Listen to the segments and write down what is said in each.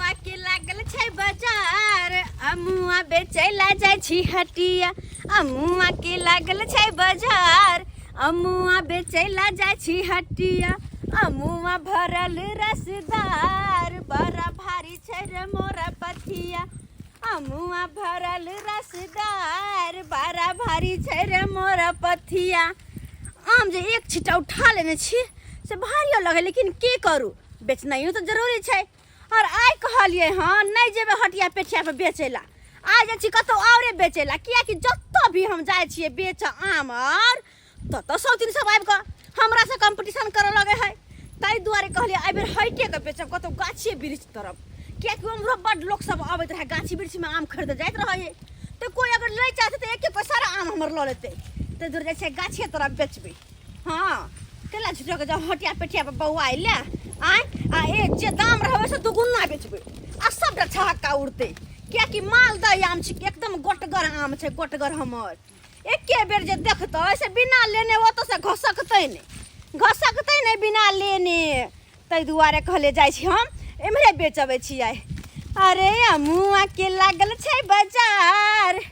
अमुआ के लागल छै बाजार, अमुआ बेचै ला जाइ छी हटिया। अमुआ के लागल छै बाजार, अमुआ बेचै ला जाइ छी हटिया। अमुआ भरल रसदार, बड़ा भारी छै रे मोरा पथिया। अमुआ भरल रसदार, बड़ा भारी छै रे मोरा पथिया। आम जे एक छिटा उठा लेने छी से भारियो लगे, लेकिन की करू, बेचनाइयो तऽ जरूरी छै। और आइ कहलियै हँ नहि जेबै हटिया पेठिया पर बेचै ला, आइ जाइ छी कतहु औरे बेचै ला, कियाकि जतऽ भी हम जाइ छियै बेचऽ आम आर ततऽ सौतिन सब आबि कऽ हमरासँ कम्पटिशन करऽ लगै है। ताहि दुआरे कहलियै एहि बेर हटिए कऽ बेचब कतहु गाछिए वृक्ष तरफ, कियाकि उम्हरो बड्ड लोक सब अबैत रहै, गाछी वृक्षमे आम खरीदऽ जाइत रहै, तऽ कोइ अगर लै चाहतै तऽ एके पैसा आम हमर लऽ लेतै। ताहि दुआरे जाइ छियै गाछिए तरफ बेचबै। हाँ केला झूठो के जाओ हटिया पेटिया पर बौआ ले आय आ ए जे दाम रहबै से दुगुना बेचबै आ सबटा छहक्का उड़तै, कियाकि मालदह आम छै, एकदम गोटगर आम छै, गोटगर हमर। एके बेर जे देखतै से बिना लेने ओतऽ से घसकतै नहि, घसकतै नहि बिना लेने। ताहि दुआरे कहले जाइ छी हम एम्हरे बेचबै छियै। अरे अमुआ के लागल छै बाजार,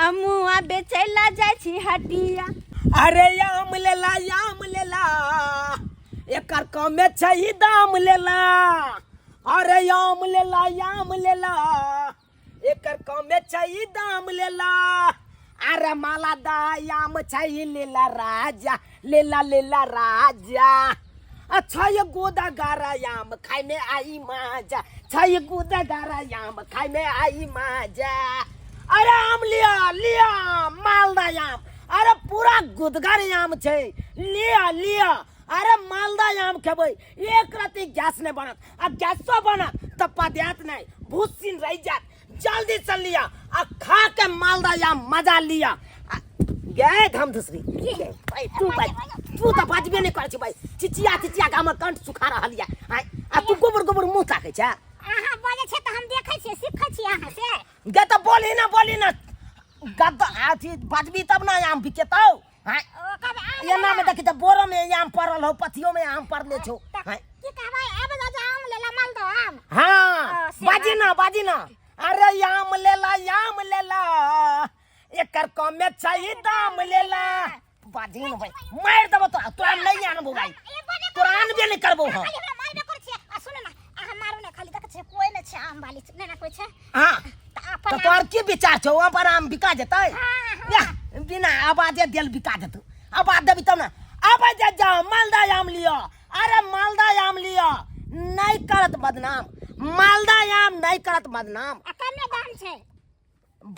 अमुआ बेचै ला जाइ छी हटिया। अरे आम लेला, आम लेला, एकर कमे छै ई दाम लेला। अरे आम लेला, आम लेला, एकर कमे छै ई दाम लेला। अरे माला दा आम छै लेला राजा, लेला लेला राजा। अच्छा ये गोदा गारा आम खाय में आई मजा, छै गोदा गारा आम खाय में आई मजा। अरे आम लिया लिया मालदा आम, अरे पूरा गुदगर आम छै, लिया लिया। अरे मालदा आम खेबै एक रत्ती गैस नहीं बनत, आ गैसो बनत तऽ पद्यात नहीं, भूसिन रहि जात। जल्दी से लिया आ खा के मालदा आम मजा लिया। आ गे धम धुसरी भाई, तू भाई तू तऽ बजबे नहीं करै छी भाई, चिचिया चिचिया के हमर कंठ सुखा रहल या। आँय, आ तू गोबर गोबर मुँह ताकै छै। अहाँ बजै छियै तऽ हम देखै छियै, सीखै छियै अहाँ से। गे तऽ बोलही ना, बोलही ना, गद्दा अथी बजबी तब ना आम बिकेतौ। आँय, ओकर आम एना में देखी तऽ बोरो में आम पड़ल हौ, पथियो में आम पड़ले छौ। आँय। की कहबै, आब जा आम लेला मालदह आम। हाँ, ओ, से बाजी बात। ना, बाजी ना। अरे आम लेला, आम लेला, एकर कमे छै दाम लेला। बाजी ना भाई, मार देबो तो, तोरा नहीं आनबो भाई, तोरा आनबे नहीं करबो हम। खाली हमरा मारबे करै छियै। आ सुन ना, अहाँ मारू ने, खाली देखै छियै कोइ नहि छै आम वाली, नहि ना कोइ छै। हाँ। तऽ अपन तऽ तोहर की विचार छौ, अपन आम बिका जेतै? हाँ, हाँ। या, बिना आवाजे देल बिका जेतौ, आवाज देबी तब ना। आबै जे जाओ मालदा आम लिअ, अरे मालदा आम लिअ, नहीं करत बदनाम, मालदा आम नहीं करत बदनाम। आ कमे दाम छै।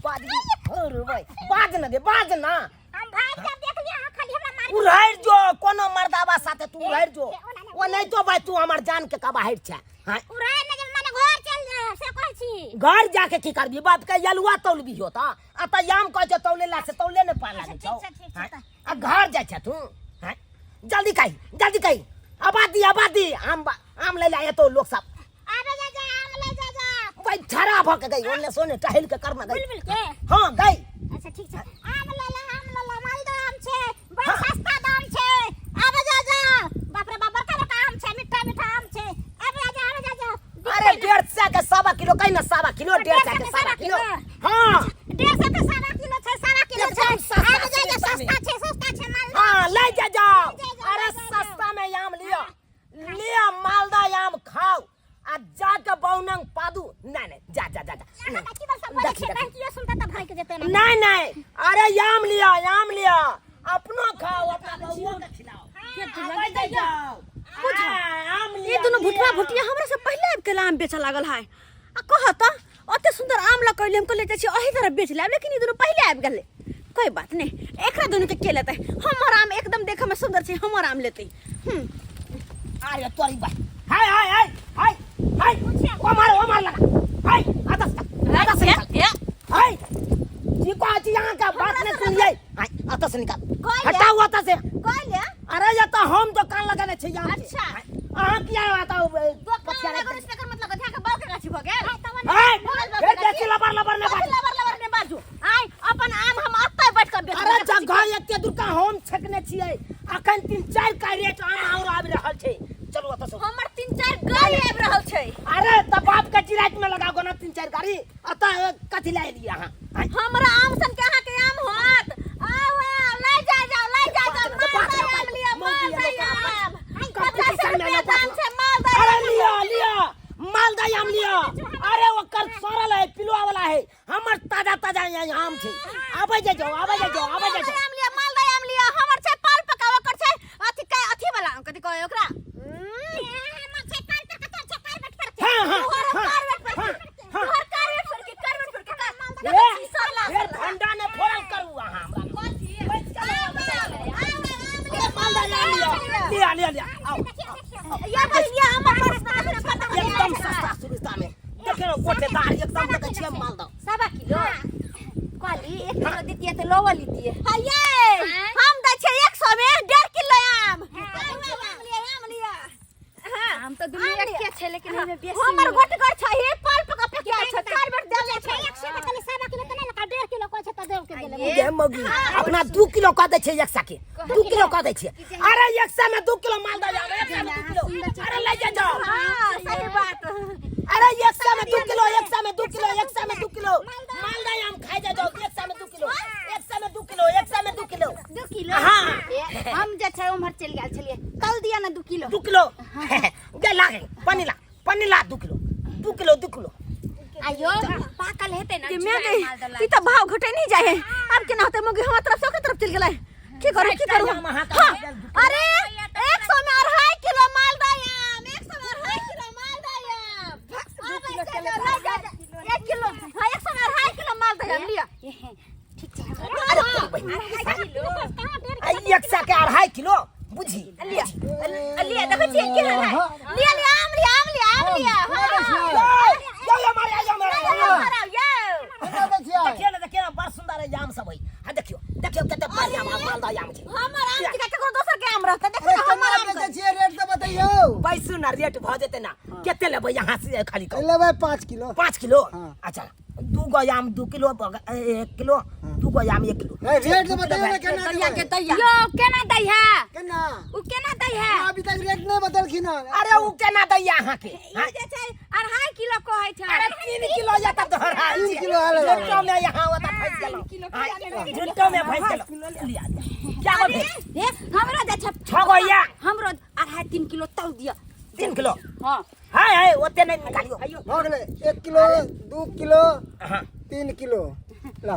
बाज अरे भाई, बाज ना गे, बाज ना। हम भाग जाब, देख लिअ अहाँ खाली हमरा मारि। उड़ाइर जो कोनो मर्दाबा साथे तू उड़ाइर जो। ए, ओना नहि। ओ नहीं तो भाई तू हमर जान के कबाहिर छै। हाँ। उड़ाइर नहि जेबै, माने घर चल जाब से कहै छी। घर जाके की करबी, बाप के यलुआ तौलबी होता, आ त याम कहै छै तौले ला से तौले नहि पार लागै छौ। अच्छा, ठीक छै, ठीक छै, हाँ। तऽ। आ घर जाइ छै तू, हाँ? जल्दी कही, जल्दी कही, आबादी आबादी आम आम लै ला एतौ लोक सब। आबे जा जा, आम ले जा जा। भाई ठड़ा भ के गई, ओने सोने टहल के करना गई। बुलबुल के? हाँ, गई। अच्छा ठीक छै, आम ले ला, आम ले ला, मालदह आम छै, बड़ हाँ। सस्ता दाम छै, आबे जा जा। बाप रे बाप, बड़का बड़का आम छै, मीठा मीठा आम छै, आबे जा जा, आबे जा जा। अरे 150 के 1.25 किलो कही ना, 1.25 किलो, 150 के 1.25 किलो। हाँ। 150 के 1.25 किलो छै, 1.25 किलो छै। एकदम सस्ता आबे जा जा, छै, सस्ता छै, सस्ता छै मालदह। हाँ, ले जा जाओ। ले जा जा, अरे ले जा जा। सस्ता में आम लियो, लियो मालदा आम खाओ आ जाके बौनंग पादू। नहीं नहीं, जा जा जा जा। अहाँ तऽ की बस सब बोलै देखी, छियै, देखी। बहकियो सुनता तऽ भागि जेतै ना। नहीं नहीं, अरे आम लियो, आम लियो, अपनो खाओ, अपना बउओ के खिलाओ। के तू आबै लग दे जाओ। बुझ। आ, आम ई लियो, दुनू लियो। भुटवा भुटिया हमरा से पहिले आबि के आम बेचऽ लागल है। आ कह तऽ ओते सुंदर आम लऽ के अइले, हम कहलियै जाइ छी अही तरह बेच लेब, लेकिन ई दुनू पहिले आबि गेलै। कोई बात नहीं, एकरा दुनू के के लेतै, हमर आम एकदम देखऽ में सुंदर छै, हमर आम लेतै। अरे तोरी भाई, हाय हाय हाय हाय हाय, ओ मार, ओ मार लगा, हाय, आदस तक, आदस निकाल। ए, हाय, की कहै छी अहाँ के बात नहीं सुनलियै। हाय, आदस निकाल। कहलियै। हटाउ ओतऽ से। कहलियै। अरे ये तऽ हम दोकान लगेने छी यहाँ के। अच्छा। हाय, अहाँ किया आता हो, ए, दोकान पथिया लगेने राखि छी तकर मतलब अहाँ के बाप के गाछी भऽ गेल? हाय, भऽ गेल बाप के हे गाछी। बेसी लबर लबर नहि कथी बाजू। लबर लबर नहि बाजू? आय, अपन आम हम अतै बैठ कऽ बेचबै। अरे जगह एते दूर का हम छेकने छियै, अखन 3-4 कैरेट आम और आबि रहल छै। चलू ओतऽ से। हमर 3-4 गाड़ी आबि रहल छै। अरे तऽ बाप के जिराइत में चारि गाड़ी अतऽ कथी लए एलियै अहाँ आँय? हमरा आम सन के अहाँ के आम होत आओ आओ ले जा जाओ ले जा जाओ मालदा आम लिया मालदा आम 50 रुपया दाम छै मालदा अरे आम लिया लिया मालदा आम लिया अरे ओकर सड़ल है पिलुआ वाला है हमर ताजा ताजा यहाँ आम छै आबै जे जाओ आबै जे जाओ आबै जे मालदा जाओ आम लिया मालदा आम लिया हमर छै पाल पकाव ओकर छै अथी के अथी वाला कथी कहै ओकरा हाँ हाँ तोहर हाँ कार्बेट पर हाँ हाँ तोहर कार्बेट पर के कार्बेट पर के मालदा ए, सड़ला ए, भंडा ने फोड़ल करू अहाँ हमरा आम मालदा आम लिया लिया लिया लिया आओ या बहिनिया हमर पर्स में देखो ना कत एकदम सस्ता सुविधा में देखियौ गोटेदार एकदम देखै छियै मालदा सवा किलो कहली एक किलो दितियै तऽ लऽ लितियै हये हम दै छियै 100 में 1.5 किलो आम आम लिया आम लिया आम तऽ दुनू एके छै लेकिन एहिमे बेसी हमर गोटगर छै हे पाल पका पकिया छै कार्बेट देले छै एक सौ में खाली सवा किलो तऽ नहि लगा डेढ़ किलो कहै छै तऽ देब के देले गे मौगी अपना 2 किलो कह दै छियै एक सए के 2 किलो कह दै छियै अरे एक सए में 2 किलो मालदा आम एक सए में 2 किलो अरे ले जा जाओ हां सही बात अरे एक सए में 2 किलो एक सए में 2 किलो एक सए में 2 किलो मालदा आम खाइ जा जाओ एक सए में 2 किलो एक सए में 2 किलो एक सए में 2 किलो 2 किलो हाँ। ए, हम जे छै उम्हर चलि गेल छलियै तल दिया ने 2 किलो 2 किलो गे लागे पन्नी ला पन्नी ला 2 किलो 2 किलो 2 किलो आयो पाकल हेतै ने कि मैं गई ई तऽ भाव घटे नहीं जाए है अब केना होतै मौगी हमर तरफ से ओकर तरफ चलि गेलै की करू की करू आम अहाँ हाँ, अरे 100 में 2.5 किलो मालदा आम 100 में 2.5 किलो मालदा आम आबै छै जो, लऽ जा, जा। एक किलो हाँ 100 में 2.5 किलो मालदा आम लिअ ठीक छै अरे तोरी बहिन आ एक सए के अढ़ाई किलो बुझी लिअ लिअ देखै छियै केहन है लिअ लिअ आम लिअ आम लिअ आम लिअ हाँ यो यो यो मारे यो मारे हाँ, हाँ, यौ केना दै छियै देखियौ ने देखियौ ने बड़ सुंदर है आम सब है हाँ देखियौ देखियौ कते बढ़िया मालदा आम छै हमर आम के ककरो दोसर के आम रहतै अरे देखियौ केना हमर आम बेचै छियै रेट तऽ बतैयौ बैसू ना रेट भऽ जेतै ना कते लेबै यहाँ से खाली कहू लेबै 5 किलो 5 किलो हाँ। अच्छा दू गो आम 2 किलो 1 किलो दू गो आम 1 किलो ए, रेट तऽ बतैयौ ने केना दैया के देबै दैया यौ केना दै है केना उ केना दै है अभी तक रेट नहि बतेलखिन हन अरे उ केना दैया अहाँके ई जे छै 2.5 किलो कहै छै अरे 3 किलो या तब दोहरा 3 किलो आयल है। झुंटो में यहाँ होता फंस गेलो झुंटो में फंस गेलो लिया क्या गो भेल हे हमरो जे छै छह गो या हमरो 2.5 3 किलो तौल दिअ 3 किलो हां हाय हाय ओते नहीं निकालियो भऽ गेलै 1 किलो 2 किलो हाँ 3 किलो ला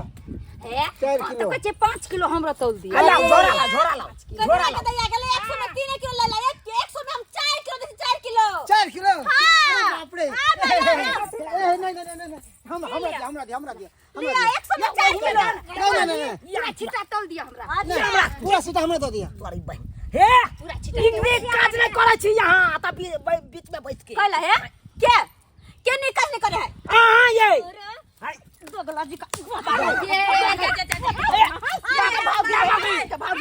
हे चारि तऽ किलो। कहै छै 5 किलो हमरो तौल दिअ अला झोरा ला झोरा ला झोरा कतना ला के दैया गेलै 100 में 3 किलो ले ले 100 में हम 4 किलो दै 4 किलो 4 किलो हाँ। अरे बाप रे हाँ, भैया, ए, नहीं नहीं नहीं नहीं हम हमरा दिया हमरा दिया हमरा दिया हमरा लिया दिया 100 में 4 किलो नहीं नहीं नहीं नहीं पूरा छिटा तौल दिअ हमरा नहीं पूरा सीधा हमरा दऽ दिया तोरी बहन हे इतने काज नहीं करै छी यहाँ त बीच में बैठ के कहला है के के निकल निकल है हां ये हाय दोगला जी का कथी के भाव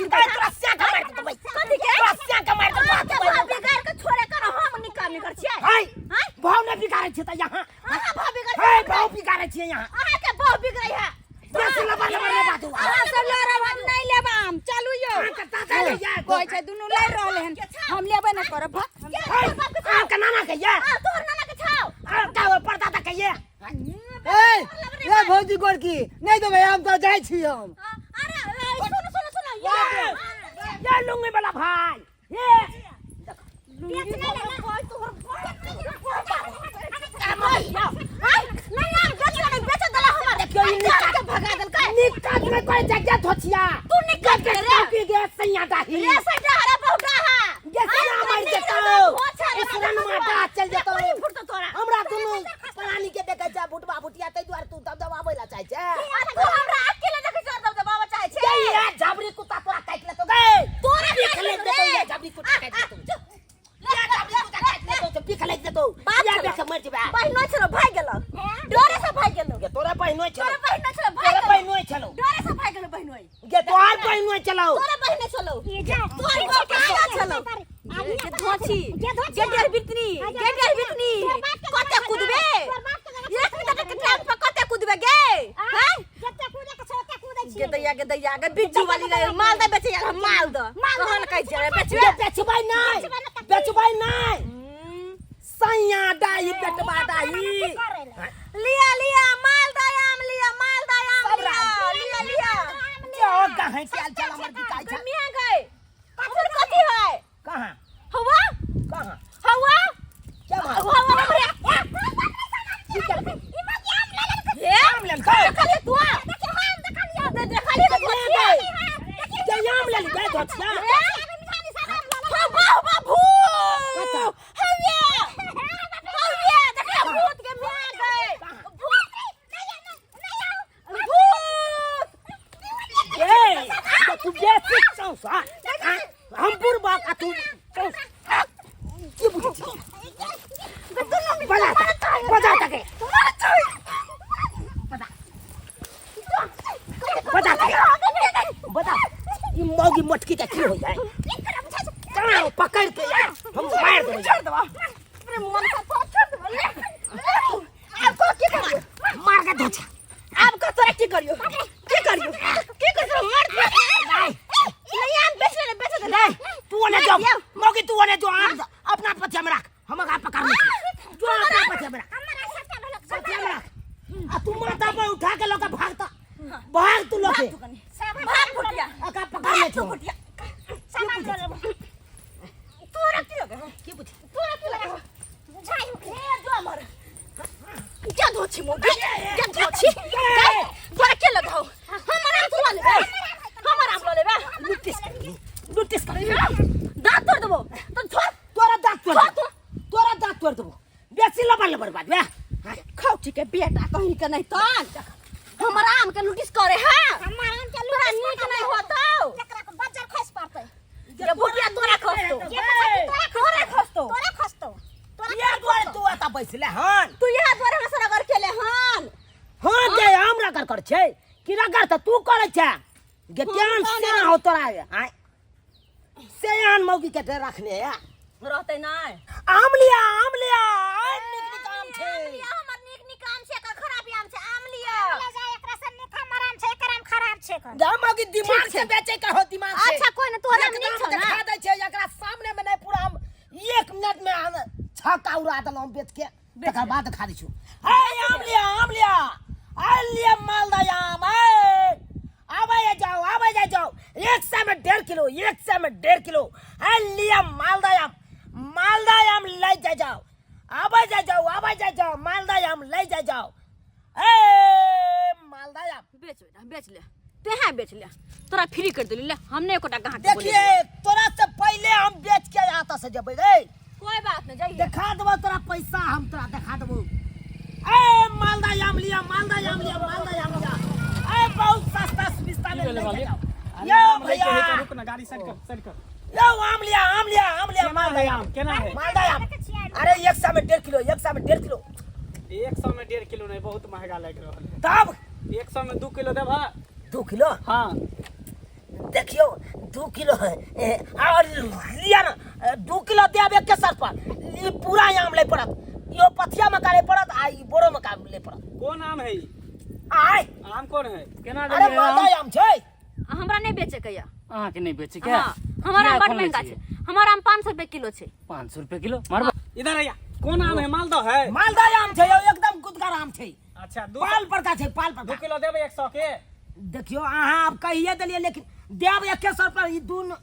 बिगाड़ के छोड़े कर हम निकाल निकल छियै भाव नहीं बिगाड़े छियै त यहाँ अहाँ भाव बिगाड़ हे भाव बिगाड़े छियै यहाँ अहाँ के भाव बिगड़ै है बेसी लबर लबर नहीं बाजू अहाँ सब लड़ब हम नहीं लेब आम चलू यौ अहाँके दादा ले जाए कहै छै दुनू लड़ि रहलै हन हम लेबै ने करब भक अहाँके नाना के ये आ तोहर नाना के छाव अहाँके परदादा के ये ए ए भौजी गोरकी नहीं देबै हम तऽ जाइ छी हम अरे सुनो सुनो सुनो ये ये लुंगी वाला भाई ये देखियो ई निकाल भगा देलकै निकाल में कोई जगह धोचिया तू निकाल के रे की गे सैया दाही रे सैया हरा बहुटा हा गे सैया मर जेतौ इसरन माटा चल जेतौ तोरा हमरा दुनू प्राणी के देखै छै भुटबा भुटिया तै दुआरे तू दबदबाबै ला चाहै छै आ तू हमरा अकेले देखै छ दबदबाबै चाहै छै गे ये झबरी कुत्ता तोरा काटि लेतौ गे तोरा पीख काटि ले लेतौ देतौ रे। ये झबरी कुत्ता काटि लेतौ ये झबरी कुत्ता काटि लेतौ पीख लागि जेतौ बाप ये छलो। देख मरि जेबै बहिनो छलो भाग गेलो डरे से भाग गेलो गे तोरा बहिनो छलौ तोरा बहिनो छलो भाग तोरा गेलो बहिनो छलौ डरे से भाग गेलो बहिनो गे तोहर बहिनो छलौ तोरा बहिनो छलो तोर काना छलो गे धोछी गे डेर बितनी गे डेर बितनी कते कुदबे एक मिनट के टाइम पर कते कुदबे गे हैं गे दैया गे दैया गे बिज्जू वाली रे माल दे बेचे यार माल दे कहल कहै छै बेचबे गे बेचबै नहि बेचबै नहि सैया डाही बेटबा डाही लिया घेंचायल छल हमर बिकाइ छल। मिया गए हमर कथी है? कहाँ? हवा। कहाँ? हवा। क्या मार? हवा हमरे। की करबै? हे, आम लेलकै। देखलिए तू, देखलिए, देखलिए धोतिया। के आम लेलकै धोतिया? हवा हवा भूत। कतऽ? हवे हवे, देखलिए भूत के मिया गए। भूत भूत। ए, तऽ तू बेसी चौसा। हम बुढ़बा आ तू चौसा। की बुझै छी? बजा तक, बजा तक, बजा तक, बजा। ई मौगी मोटकी के की होइ है? कहाँ पकड़ के यार हम मार देबै। छोड़ दबा, आब को की करियो? मार के दो छा। आब को तोरा की करियो? की करियो? की करियो? मार दे। नहीं। नहीं, आम बेच ले, बेच दे। नहीं, तू ओने जो मौगी, तू ओने जो, आम अपना पथिया में रख, हम अगा पकड़ ले। जो अपना पथिया में रख, पथिया में रख आ तू माथा पर उठा के लोके भागता भाग तू लोके। भाग फुटिया। अका पकड़ ले छो। फुटिया, तोरा की लगे? की बुझे? तोरा की लगे? हे, जो हमर क्या धोछि मोगी, क्या धोछि? तोरा के लगे हो? हमर आम तू ल लेबे, हमर आम ल लेबे। लुटिस कर, लुटिस कर। दांत तोड़ देबो तो छोड़। तोरा दांत तोड़ छोड़। देबो, तोरा दांत तोड़ देबो। बेसी लबर लबर बात बे। खौची के बेटा कहीं के नहीं तन हमर आम के लुटिस करे है। तोरा नीक नहीं होतो। ये बुढ़िया तोरा खसतो, तोरा खसतो। ये दुआरे तू एता बैसले हन? तू यहाँ द्वारे हमरा से रगड़ केले हन। हँ गे, हम रगड़ कर छै कि रगड़ तऽ तू करै छै गे? केहन सेना हो तोरा? आय सेयान मौगी के ते रखने है। रहते नहीं। आम लिया, आम लिया, आय नीक नीक आम छै। लिया, हमर नीक नीक आम छै, एकर खराब आम छै, आम लिया। जा मौगी, दिमाग से बेचे के हो, दिमाग से। अच्छा, कोई ना, तोरा आम नीक एकदम छौ ना? देखा दै छै एकरा सामने में नहीं पूरा हम एक मिनट में हम छक्का उड़ा देलहुँ बेच के, तकर बाद खा दै छु। आय आम लिया, आम लिया, आय लिया मालदा आम। आय आबै जाओ, आबै जाओ जाओ। 100 में 1.5 किलो, 100 में 1.5 किलो। आय लिया मालदा आम, मालदा आम ले जा जाओ। आबै जा जाओ, आबै जा जाओ, मालदा आम ले जा जाओ। ए मालदा आम। बेच बेटा, बेच ले, तू यहाँ बेच ले, तोरा फ्री कर देली। ले, हमने एकोटा गाहक के बोले। देखिए, तोरा से पहले हम बेच के आता से जबै रे। कोई बात नहीं, जाइए। देखा देबो तोरा पैसा, हम तोरा देखा देबो। ए मालदा आम लिया, मालदा आम लिया, मालदा आम लिया। ए बहुत सस्ता सस्ता में ले जाओ। यो भैया। रुक ना, गाड़ी साइड कर, साइड कर। यो आम लिया, आम लिया, आम लिया। केना मालदा है आम। आम? केना है? मालदा आम, अरे 100 में 1.5 किलो, 100 में 1.5 किलो। 100 में 1.5 किलो नहीं, बहुत महंगा लग रहा है। तब 100 में 2 किलो देबा? 2 किलो? हाँ। देखियो, 2 किलो है और लिया ना, 2 किलो देब एक के सर पर। ई पूरा आम ले पड़त, यो पथिया में का ले पड़त आ ई बोरो में का ले पड़त। कौन आम है ई? आय। आम कौन है? केना अरे देलियै आम? मालदा आम छै। हमरा नहीं बेचे के या। अहाँके नहीं बेचे के? हाँ, हमारा आम किया बड़ कोन महंगा लै छै। छियै? हमारा आम 500 रुपए किलो छै। 500 रुपए किलो मारबा। इधर आइया, कौन आम है? मालदह है? मालदा आम छै यौ, एकदम गुदगर आम छै। अच्छा, दू पाल पड़का छै, पाल 2 पड़का। किलो देबै 100 के? देखियो, अहाँ आब कहिए देलियै, लेकिन देब 100 रुपया। ई दून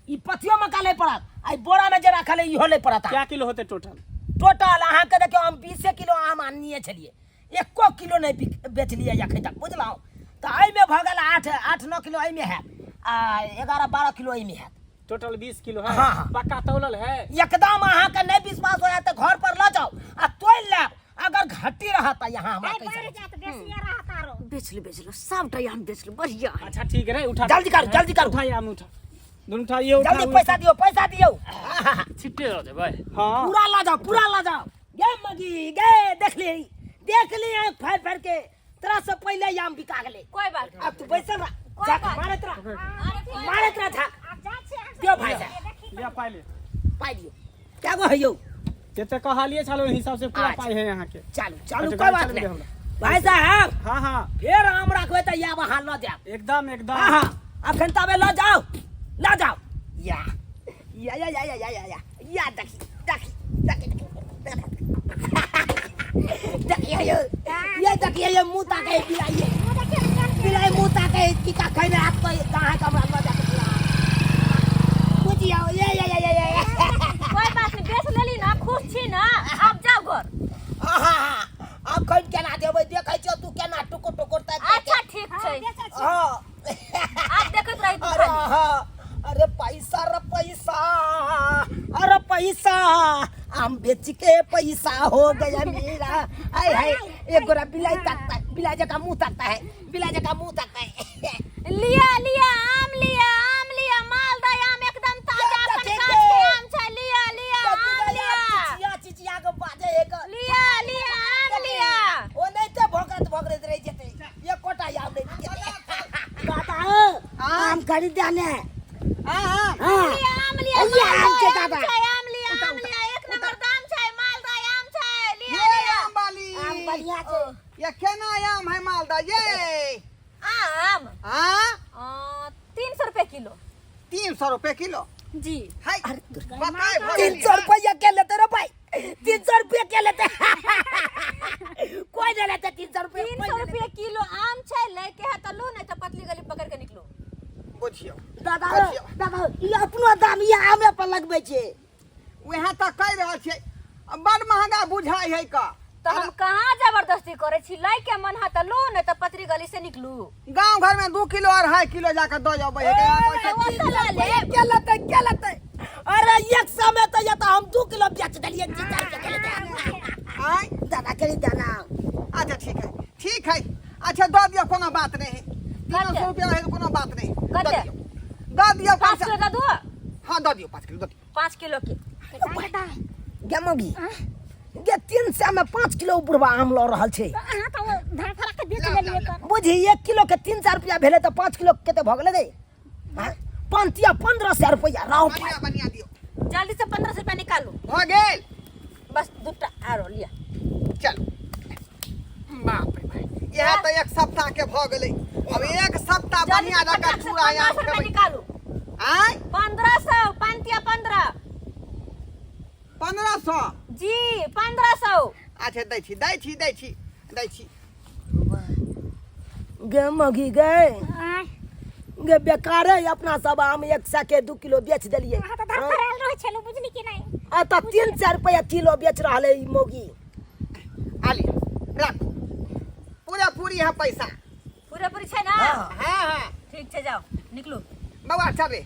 ई पथियो में का ले पड़त आ ई बोरा में जे राखल है इहो ले पड़त। क्या किलो होते टोटल? टोटल अहाँके देखियो, हम 20 किलो आम आननिए छलियै, एको किलो नहि बेचलियै अखन तक, बुझलहुँ? तऽ एहिमे भऽ गेल 8, 8 9 किलो एहिमे हैत आ 11 12 किलो एहिमे हैत। टोटल 20 किलो है। हाँ, हाँ। पक्का तौलल है? एकदम। अहाँके नहि विश्वास होय तऽ घर पर लऽ जाउ आ तोलि लेब। अगर घटी रहत तऽ यहाँ हमरा कैसे? बेच ले, बेच ले, सबटा आम बेच ले, बढ़िया है। अच्छा ठीक है, उठा। जल्दी करू, जल्दी करू। उठा आम, उठा, दोनों उठा, ये उठा। जल्दी पैसा दियौ, पैसा दियौ। आहा, छिट्टे दऽ देबै। हाँ। पूरा लऽ जाओ, पूरा लऽ जाओ। गे मगी गे, देख ली, देख ली, आँख फाड़ि फाड़ि के तोरा से पहिले आम बिका गेलै। कोई बात नहीं। अब तू बैसल रह। कोई झाक बात मारैत रह, अरे मारैत रह झाक। दियौ भाई साहब। लिया पाइ ले। पाइ दियौ। क्या गो है यौ? जते कहलिए छलो ओहि हिसाब से पूरा अच्छा। पाइ है यहाँ के। चालू चालू। अच्छा, कोई गाड़ी बात चालू नहीं दे हमरा। भाई साहब। हाँ हाँ। फेर आम रखबै तऽ आब अहाँ लऽ जायब। एकदम एकदम। हाँ हाँ, अखन तबे लऽ जाउ, लऽ जाउ। या या या या या या या या या, देखी देखी देखी देखिए यौ, ये देखिए, ये मुंह ताके बिलाइए। बिलाई मुंह ताके की का खैने हाथ पे कहाँ का हमरा लऽ जाके पूरा बुझियौ ये ये ये ये ये कोई बात नहीं बेच लेली ना खुश छी ना अब जाओ घर आहा अखन केना देबै देखै छियौ तू केना टुकुर टुकुर ताकि अच्छा ठीक छै हँ आब देखैत रही तू अरे खाली हाँ, अरे पैसा रे पैसा, अरे पैसा आम बेच के पैसा हो गया मेरा। हाय हाय एक गोरा बिलाई ताकता है, बिलाई जका मुंह ताकता है, बिलाई जका मुंह ताकता है। लिया लिया आम लिया आम लिया मालदा आम एकदम ताजा क्या अपन ठीक गाछ के है? आम छै लिया लिया आम लिया चिचिया चिचिया के बाजे एक लिया लिया आम लिया ओ नहीं ते भोकरत भोकरत रह जेते एकोटा आम नहीं बिकेते। दादा आम खरीद आने। हाँ हाँ लिया आम लिया लिया आम के मालदा दादा। आम छै आम लिया आम लिया एक नंबर दाम छै मालदा आम छै लिया ये लिया आम वाली आम बढ़िया छै। ये केना आम है मालदा ये? आम हाँ 300 रुपए किलो। 300 रुपए किलो जी। हाय बताए भऽ 300 रुपया के लेते रे भाई, 300 रुपया के लेते, कोई नहीं लेते 300 रुपया। 300 रुपये किलो आम छै लेके है तो लू नहीं तो पतली गली पकड़ के निकलू। बुझियौ दादा दादा ई अपनो दाम ई आमे पर लगबै छै। वएह तऽ कहि रहल छियै बड़ महंगा बुझाइ है का। तो हम कहाँ जबरदस्ती करे छी, लै के मन है तो लू नहीं तो पतली गली से निकलू। गांव घर में 2 किलो 2.5 किलो जाकर दऽ अबै है। ओतऽ लऽ लेब। के लेतै के लेतै? अरे एक समय तो ये तो हम 2 किलो बेच देलियै 3-4 रुपया के लेतै। आय दादा के दाना। अच्छा ठीक है ठीक है, अच्छा दऽ दियौ कोनो बात नहीं, 300 रुपया है कोनो बात नहीं, दऽ कते? दियौ दऽ दियौ 5 पैसा। किलो दऽ दू? हाँ दऽ दियौ 5 किलो दऽ दियौ। 5 किलो के गे मौगी गे 300 में 5 किलो बुढ़वा आम लऽ रहल छै। अहाँ तऽ ओ धड़फड़ा के बेच लेलियै तऽ। बुझी 1 किलो के 300 रुपया भेलै तऽ 5 किलो कते भऽ गेलै रे? हाँ? 1500 रुपया राव बढ़िया बढ़िया दियौ जल्दी से 1500 रुपया निकालू। भऽ गेल बस दूटा आरो लिअ। चलू बाप रे भाई इएह तऽ 1 सप्ताह के भऽ गेलै। अब 1 सप्ताह जल्दी बढ़िया से जकाँ चूड़ा आम 1500 रुपया खेबै। निकालू। आँय 1500 पाँतिया 15 1500 जी 1500। अच्छा दै छी दै छी दै छी दै छी। गे मौगी गे गे बेकार है अपना सब आम 100 के 2 किलो बेच देलियै। अहाँ तऽ धड़फड़ायल रहै छलहुँ बुझली कि नहि? आ तऽ 3-4 रुपया किलो बेच रहल है ई मौगी। आली राखू पूरा पूरी है पैसा। पूरा पूरी छै ना? हाँ हाँ ठीक छै जाओ निकलू। बौआ चल रे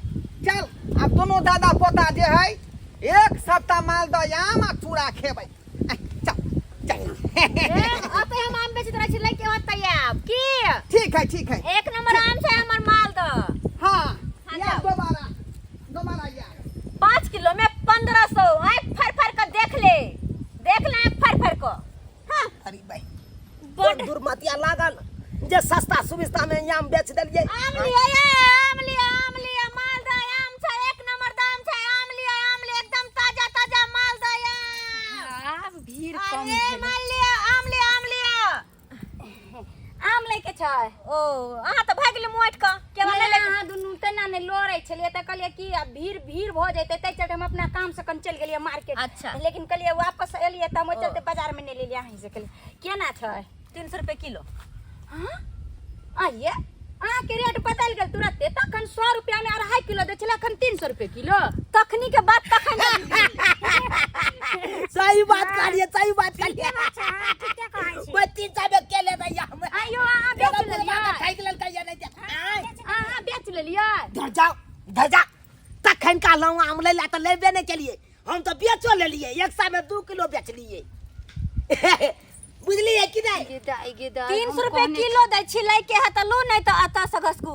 चल। आब दोनों दादा पोता जे है 1 सप्ताह मालदह आम आ चूड़ा खेबै। चल चल। अब हम आम बेचैत रहै छी लैके होतै आब की? ठीक है ठीक है। एक नंबर आम छै हमर मालदह। हाँ हाँ, या जाओ। दोबारा दोबारा यार 5 किलो में 1500। आँख फर फर के देख ले देख ले आँख फर फर के। हाँ अरे भाई बड़ दुर्मतिया लागल जे सस्ता सुविस्ता में आम बेच देलियै। आम लिया ये आम लिया आम लिया मालदह आम छै एक नंबर दाम छै। आम लिया आम लिया एकदम ताजा ताजा मालदह आम। आब भीड़ कम अरे भेलै। माल लिया आम लिया आम लिया। आम लैके छै। ओ अहाँ तऽ भागि गेलियै मुँह हटि कऽ केवल नहि लैके। अहाँ दुनू तेना नहि लड़ै छलियै तऽ कहलियै कि आब भीड़ भीड़ भऽ जेतै ताहि चलते हम अपना काम से कन चलि गेलियै मार्केट। अच्छा। लेकिन कहलियै वापस एलियै तऽ हम ओहि चलते बाजार में नहि लेलियै अहीं से कहलियै। केना छै? 300 रुपए किलो। हाँ? आइये अहाँके रेट बदलि गेल तुरते। तखन 100 रुपया में 2.5 किलो दै छलै, अखन 300 रुपए किलो। तखनी के बात तखन। सही बात कहलियै सही बात कहलियै। ठीके कहै छी। ओहि 300 में के लेबै हम? आइयो अहाँ बेच लेलियै। खाइक लेलकै या नहि? अहाँ बेच लेलियै। इधर जाओ इधर जा। तखन कहलहुँ आम लै लए तऽ लेबे नहि केलियै, हम तऽ बेचो लेलियै 100 में 2 किलो बेचलियै। बुझलियै कि नहि? 300 रुपए किलो दै छी लैके है तऽ लू नहीं तऽ अतऽ से घसकू।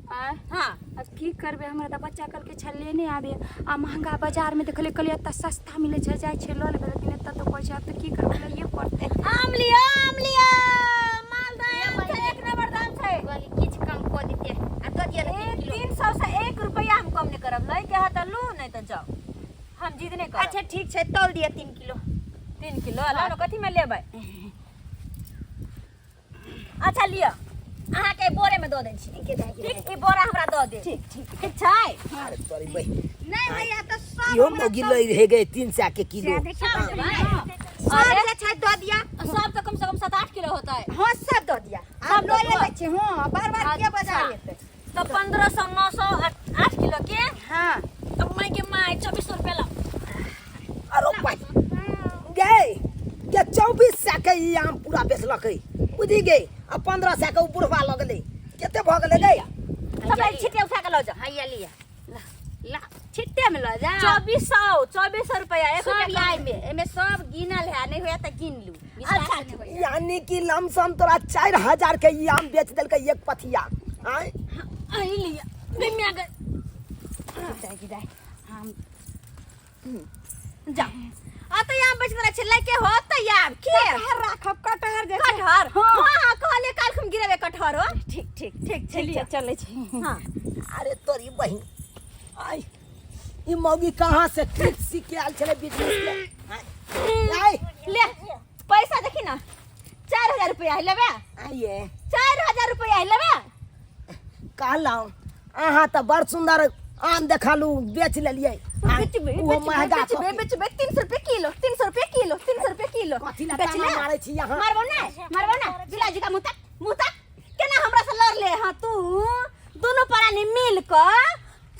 हाँ अब की करबै, हमरा तऽ बच्चा कहलकै छल लेने आबे आ महंगा बाजार में देखलियै कहलियै एतऽ सस्ता मिलै छै जाइ छै लऽ लेबै, लेकिन एतऽ तऽ कहै छै आब तऽ की करबै लैए पड़तै। आम लिअ आम लिअ मालदह आम छै एक नंबर दाम छै। कहलियै किछु कम कऽ दितियै आ दऽ दिअ ने 3 किलो। 300 से 1 रुपया हम कम नहि करब, लैके है तऽ लू नहीं तऽ जाओ, हम जिद नहि करब। अच्छा ठीक छै तौल दिअ 3 किलो। 3 किलो लाउ ने कथी में लेबै? अच्छा लिअ अहाँके बोरे में दऽ दै छी। ठीक ई बोरा हमरा दऽ दे। ठीक ठीक ठीक छै। अरे तोरी भाई नहीं भैया तो सब इहो मौगी लै रहे गए 300 के किलो। सब जे छै दऽ दिअ। सब तऽ कम से कम 7-8 किलो होता है। हाँ सब दऽ दिअ। सब लऽ दऽ लेबै छी। हाँ बार बार 2400 के ई आम पूरा बेचलकै बुझि गे आ 1500 के उ बुढ़वा लऽ गेलै। कते भऽ गेलै गे? सब छिट्टे उठा के लऽ जा। हैया लिया, ला ला, छिट्टे में लऽ जा। 2400, 2400 रुपया एक सब रुपया आई में, एमे सब गिनल है, नहीं होया त गिन लू। विश्वास अच्छा, नहीं होया। यानी कि लमसम तोरा 4000 के ई आम बेच देलकै एक पथिया। आँय? आई लिया बिमिया गए। जाय जाय हम जा आ तो यहाँ बेच देने छे लइके हो त यार के कटहर राखब, कटहर जे छै। कटहर? हाँ। हां हां, कहले काल हम गिरेबे कटहर हो। ठीक ठीक ठीक ठीक छै, छै, चलै छी। हां। अरे तोरी बहिन, आय ई मौगी कहाँ से ट्रिक सीख के आयल छलै बिजनेस के? आय, आय। ले पैसा देखी ना, 4000 रुपया है लेबे। आइए। 4000 रुपया है लेबे। कहलहुँ अहाँ तऽ बड़ सुन्दर आम देखालू, बेच लेलियै। बेचबे, ओहो बेचबे, महगा बेचबे, कऽ के। बेचबे, 300 रुपये किलो, 300 रुपये किलो, 300 रुपये किलो। कथी लए बेच ताना ले। मारै छी अहाँ? मारबो नै, मारबो नै। जुला जी का मुँह तक, मुँह तक। केना हमरा से लड़ले हँ तू? दुनू प्राणी मिल कऽ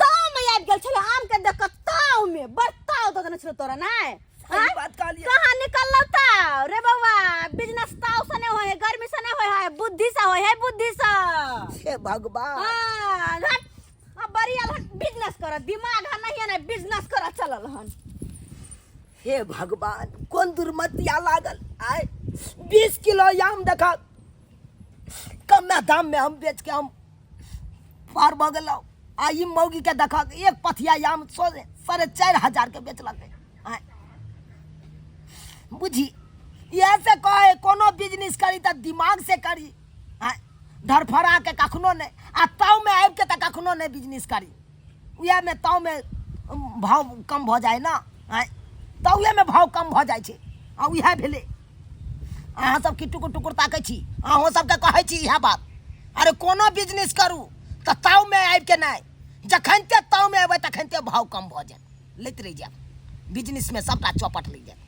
ताव में आबि गेल छलै, आम के देख कऽ ताव में बड़ ताव दऽ देने छलै तोरा नै? सही आँय? बात कहलियै। कहाँ निकललौ ताव रे बौआ? बिजनेस ताव से नै होय है, गर्मी से नै होय है, बुद्धि से होय है, बुद्धि से। हे भगवान। हाँ, हट। अब बड़ी आल हन बिजनेस कर, दिमाग हन नहीं है ना बिजनेस कर चलल हन। हे भगवान, कोन दुर्मतिया लागल। आय 20 किलो आम देखा कम दाम में हम बेच के हम पार भऽ गेलहुँ। आ ई मौगी के देखा एक पथिया आम 4500 के बेचलकै। आय बुझी इएह से कहे कोनो बिजनेस करी तऽ दिमाग से करी। आय धरफड़ा के कखनो नहि, आ ताव में आबि के तऽ कखनो नहि बिजनेस करी। उएह में ताव में भाव कम भऽ जाइ ना। आय तावे में भाव कम भऽ जाइ छै। आ उएह भेलै। अहाँ सब की टुकुर टुकुर ताकै छी? अहूँ सबके कहै छी इएह बात। अरे कोनो बिजनेस करू तऽ ताव में आबि के नहि, जखनते ताव में अयबै तखनते भाव कम भऽ जायत। लैत रहि जायब बिजनेस में, सबटा चौपट लागि जायत।